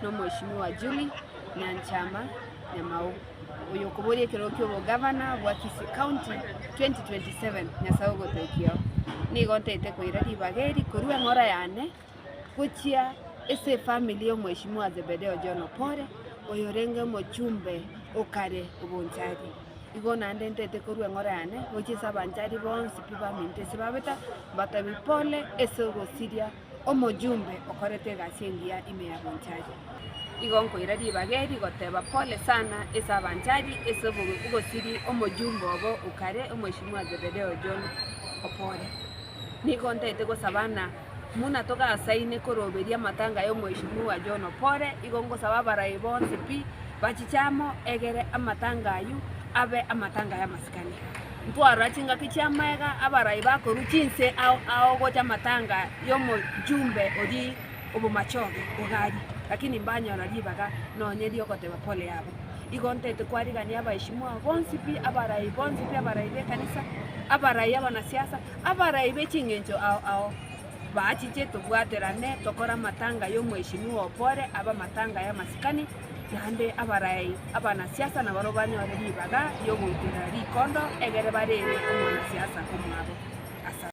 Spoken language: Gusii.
Nomweshimiwa Julie Nyanchama Nyamau, oyokoboria ekerogo ki'obogavana bwa Kisii County 2027, Nyasae ogotoikiao. Nigo ntaete koira ribaga eri korwa eng'ora yane gochia ase efamiri y'omweshimiwa Zebedeo John Opore, oyorenge omochumbe o kare o Bonchari. Igo naende ntaete korwa eng'ora yane gochia ase abanchari bonsi pi baminto ase babeta, mbatebi pole ase ogosiria Omojumbe okorete egasi engiya ime ya Bonchari. Igo nkoira ribaga eri goteba pole sana ase abanchari ase ogosiri omojumbe obo okare omweshimiwa Zebedeo John Opore. Nigo ntaete gosaba ng'a buna togasaine koroberia amatanga ya omweshimiwa John Opore, igo ngosaba abarai bonsi pi bachiche amo egere amatanga aywo abe amatanga y'amasikani. Ntwarora chingaki chi'amaega abarai bakorwa chinse ao ao gocha amatanga y'omojumbe oria obomachoge ogari, lakini mbanyora ribaga nonye ri'ogoteba pole yabo. Igo ntaete kwarigania abaeshimwa bonsi pi, abarai bonsi pi, abarai b'ekanisa, abarai abanasiasa, abarai be ching'encho ao ao, bachiche tobwaterane tokore amatanga y'omweshimiwa opore abe amatanga y'amasikani, Naende abarai abanasiasa nabarabwo banyore ribaga ri'ogoitera rikondo egere barere omwanasiasa omwabo. Asante.